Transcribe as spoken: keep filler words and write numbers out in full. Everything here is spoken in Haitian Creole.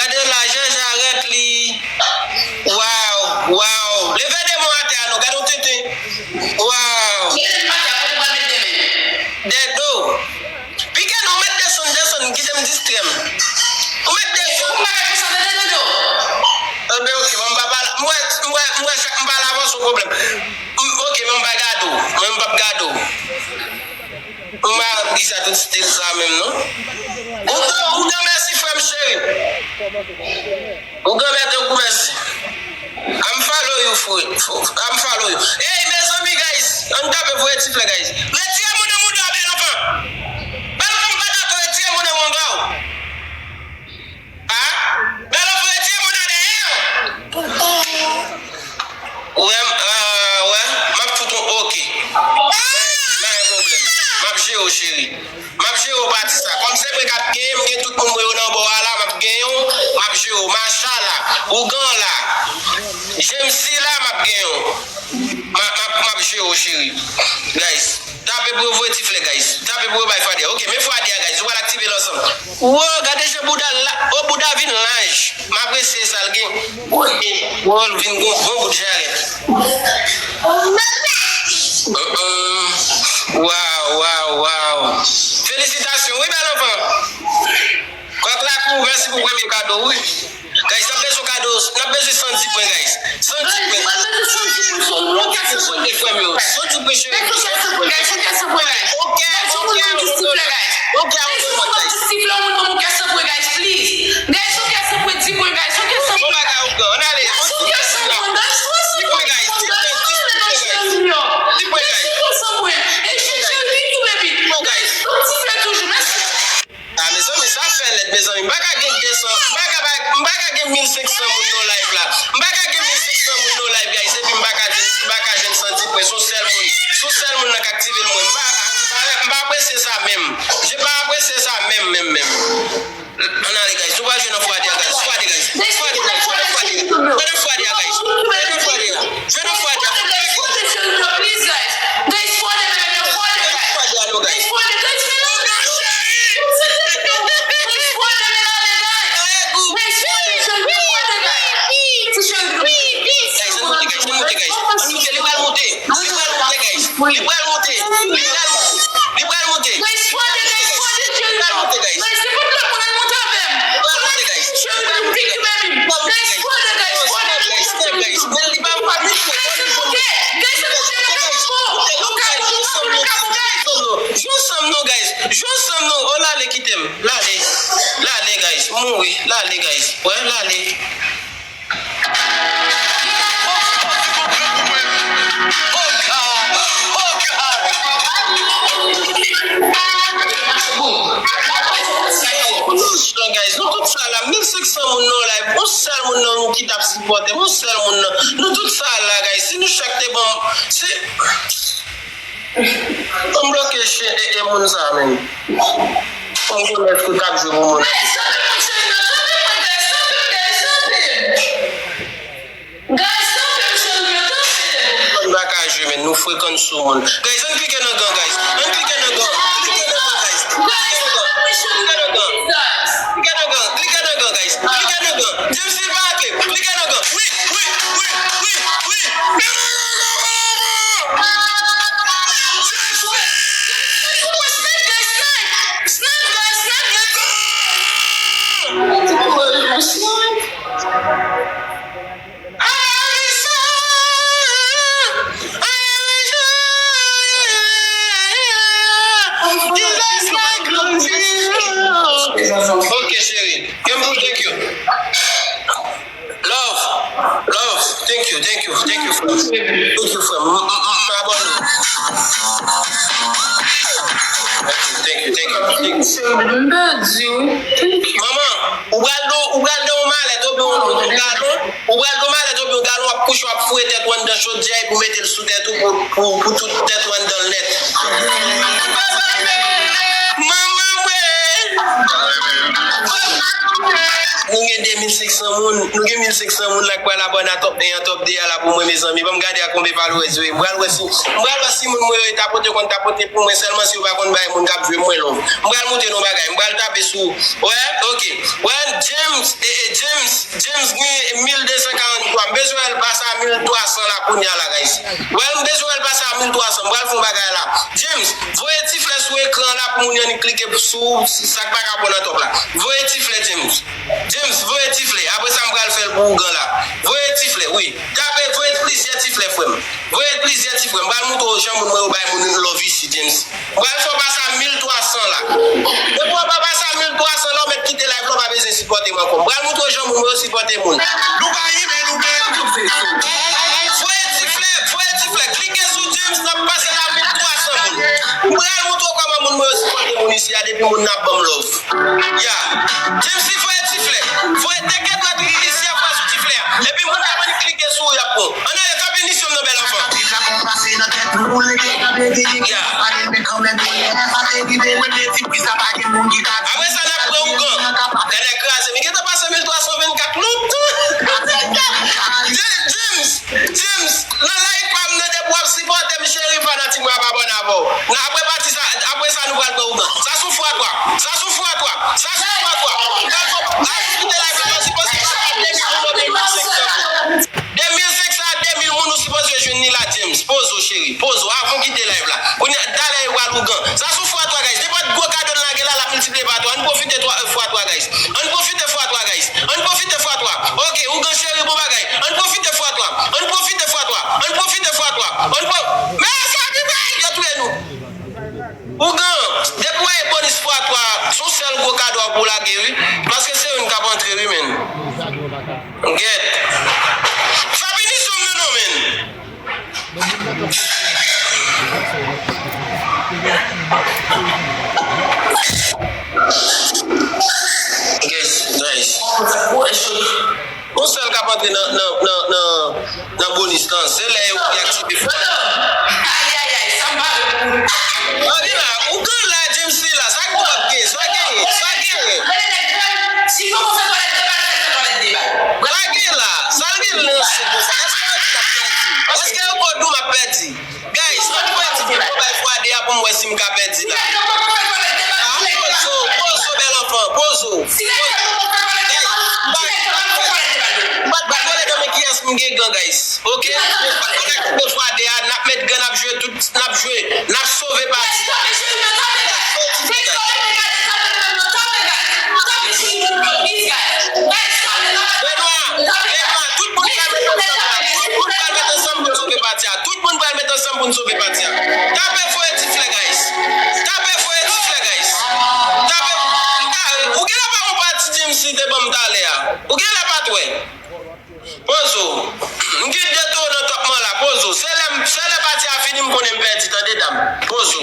Gade la, Jan Jarèt li. Waw, waw. Leve de men w atè a non, gade yon tenten. Waw. Mete men atè a, kote m pral met de men? Dèdo. Pike non, ou mèt desann, desann, kite m distrè m. Ou mèt desann. Ou bagay konsa, tande, tande. Ebyen, oke, bon, m pa pale, m wè, m wè, m wè chak m pale avè w, se yon pwoblèm. M, oke, men m pa gade w. Mwen, m p ap gade w. M pa ap di sa tout stil sa menm, non. Ou gran, ou gran mèsi, frè m cheri. Ou gran mèt ou mèsi. I'm follow you, frè. I'm follow you. Hey, mezanmi, guys. Ann tape voye ti flè, guys. Retire moun nan mouda w, bèl anfan. Bèl anfan, m pa dakò, retire moun nan mouda w. Ah? Bèl anfan, retire moun nan dèyè w. Ou wè m, ah, wè. M ap fout yon oke. Pa gen pwoblèm. M ap jere w, cheri. M ap jere w pati sa. Kòm se mwen k ap genyen, m gen tout moun mwen yo nan bò a la, m ap genyen w, m ap jere w. Machala, ougan la, James la, m ap genyen w. M ap, m ap, m ap jere w, cheri. Guys, tape pou yo voye ti flè, guys. Tape pou yo bay Fadya. Oke, men Fadya, guys. Ou pral aktive l ansanm. Wo, gade jan bouda l la. O, bouda vin laj. M apresye sa l gen. Wo, l vin gon bon bout jarèt. Waw, waw, waw. Felisitasyon, wi, bèl anfan. Kòk Lakou, mèsi pou premye kado w, wi. Guys, n ap bezwen kado, n ap bezwen san di pwen, guys. San di pwen. Guys, mwen bezwen san di pwen, so, nou ka san pwen, frè m yo. San di pwen, cheri. Guys, nou ka san pwen, guys, nou ka san pwen, guys. Oke, oke, oke. Guys, nou ka san pwen, guys, please. Guys, nou ka san pwen, di pwen, guys, nou ka san pwen. Bon bagay, oke, ann ale. Guys, nou ka san pwen, guys, nou ka san pwen, guys, nou ka san pwen, guys. Di pwen, guys. Guys, nou ka san pwen. E chèche vin tou, baby. Guys, nou ti frè toujou, mèsi. Ah, mezanmi, sa fè lèd, mezanmi. M pa ka gen de san, m pa ka, m pa ka gen mil senk san moun nan live la. M pa ka gen mil senk san moun nan live, guys, epi m pa ka jwenn, m pa ka jwenn san di pwen. Se yon sèl moun, se yon sèl moun nan k aktive l mwen. M pa, m pa, m pa apresye sa menm. Je pa apresye sa menm, menm, menm. Ann ale, guys. Nou pral jwe nan Fwadya, guys. Fwadya, guys. Fwadya, guys. Jwe nan Fwadya. Jwe nan Fwadya, guys. Jwe nan Fwadya. Jwe nan Fwadya. Fwadya, guys. Fwadya, guys. Fwadya, guys. Fwadya, guys. Guys, ann moute, guys. Ann moute, guys. Ann moute, li pral moute. Li pral moute, guys. Li pral moute. Li pral moute. Li pral moute. Guys, fwade, guys, fwade, cheri. Li pral moute, guys. Guys, se pou tout moun al monte avè m. Li pral moute, guys. Cheri, li pral moute, guys. Guys, fwade, guys, fwade, guys, guys. Men li pa moute. Guys, se moute, guys, se moute, guys. Jwe ansanm non, guys. Jwe ansanm non. O, l ale, kite m. L ale. L ale, guys. M mouri. L ale, guys. Wè, l ale. Guys, nou tout sa la, mil senk san moun nan live, yon sèl moun nan nou ki t ap sipòte, yon sèl moun nan, nou tout sa la, guys, si nou chak te ban m, si, ban m bloke chen e, e moun sa menm. Fò m konnen èske k ap jwe pou moun. Guys, stop it, mwen, cheri, non, stop it, mwen, guys, stop it, guys, stop it. Guys, stop it, cheri, non, stop it. Fò n pa ka jwe, men nou frekan sou moun. Guys, ann klike nan gan, guys. Ann klike nan gan. Klike nan gan, guys. Guys, stop it, cheri, please, guys. Klike nan gan. Klike nan gan, guys. Klike nan gan. James Silva a klip. Klike nan gan. Wi, wi, wi, wi, wi. Ok, cheri. Thank you. Love, love, thank you, thank you, thank you, frè. Thank you, frè. M, m, m, m abòne w. Thank you, thank you, thank you, thank you. Manman, ou pral nan, ou pral nan yon malèt, oubyen yon galon, ou pral nan yon malèt, oubyen yon galon, w ap kouche, w ap foure tèt ou anndan chodyè epi w mete l sou tèt ou pou, pou, pou tout tèt ou anndan l nèt. Manman mwen! Nou gen de mil senk san moun, nou gen mil senk san moun la k pral abòne a top un an, top de a la pou mwen, mezanmi. Ban m gade a konbyen followers yo ye. M pral wè si, m pral wè si moun mwen yo tapote konn tapote pou mwen sèlman, si yo pa konn bay moun k ap jwe mwen love. M pral montre nou bagay. M pral tape sou, wè, ok. Wè, James, e, e, twa san la kounye a la, guys. Wè, m bezwen wè l pase a mil twa san. M pral fè yon bagay la. James, voye ti flè sou ekran la pou moun yo annik klike sou sa k pa ka pran nan top la. Voye ti flè, James. James, voye ti flè. Apre sa, m pral fè l pou ougan la. Voye ti flè, wi. Tape, voye plizyè ti flè, frè m. Voye plizyè ti flè. M pral montre w jan moun mwen yo bay moun love isi, James. M pral fè w pase a mil twa san la. Depi w pa pase a mil twa san la, w mèt kite live la, w pa bezwen sipòte m ankò. M pral montre w jan moun mwen yo sipòte moun. Nou pa renmen nou menm. Voye ti flè, voye ti flè. Klike sou James, n ap pase la mil twa san moun. M pral montre w kòman moun mwen yo sipòte moun isi a depi moun nan ap ban m love. Ya. James, voye ti flè. Voye teke dwat isi a, voye sou ti flè a. Epi moun nan ap klike sou ou, y ap pran. Ann ale, fè benisyon m nan bèl anfan. Ya. Apre sa, n ap pran ougan. Tèlè kraze. Men gentan pase mil twa san vennkat lontan. James, James, nan live pa m nan depi w ap sipòte m, cheri, fanatik mwen ap abòne avè w. Nan apre pati sa, apre sa, nou pral pran ougan. Sa sou fwa twa. Sa sou fwa twa. Sa sou fwa twa. Ou pral fè, a, kite live la, sipoze de mil senk san moun. De mil senk san a de mil moun ou sipoze jwenn li la, James. Poze w, cheri. Poze w. Avan w kite live la. Kounye a, talè yo pral ougan. Sa sou fwa twa, guys. Nenpòt gwo kado n lage la, l ap miltipliye pa twa. Ann pwofite twa, fwa twa, guys. Ann pwofite fwa twa, guys. Ann pwofite fwa twa. Ok, ougan cheri, bon bagay. Ann pwofite fwa twa. Ann pwofite fwa twa. Ann pwofite fwa twa. Ann pwo-, men sa pi bay, yo touye nou. Ougan, depi w wè e bonis fwa twa, se yon sèl gwo kado a pou w lage, wi. Paske se youn k ap antre, wi, men. Gèt. Fè benisyon m nan non, men. Guys, guys. Yon sèl k ap antre nan, nan, nan, nan, nan bonis lan, se lè yo deaktive fwa. Ayayay, sa m pa vle pou ou. Ann gen la, ougan la, James li la, sa k gen, sa k gen, sa k gen. Si poko fè twalèt de bal, fè twalèt de bal. Sa k gen la, sa l gen nan se konsa. Èske yo di m ap pèdi? Èske yo konn di m ap pèdi? Guys, ann pran ti pwen pou bay fwa de a pou m wè si m ka pèdi la. Ah, pozo, pozo, bèl anfan, pozo. Guys, m pa t, m pa t vole non, men kiyès m gentan, guys. Ok? M pa t vole fwa de a, n ap met gan, n ap jwe tout, n ap jwe, n ap sove pati. Benwa, Benwa, tout moun pral met ansanm la. Tout moun pral met ansanm pou n sove pati a. Tout moun pral met ansanm pou n sove pati a. Tape voye ti flè, guys. Tape voye ti flè, guys. Tape, ou gen lè pa wè pati James te ban m talè a. Ou gen lè pa t wè. Pozo. M gen de towo nan tòp mwen la. Pozo. Se lè, se lè pati a fini, m konnen m pèdi, tande dam. Pozo.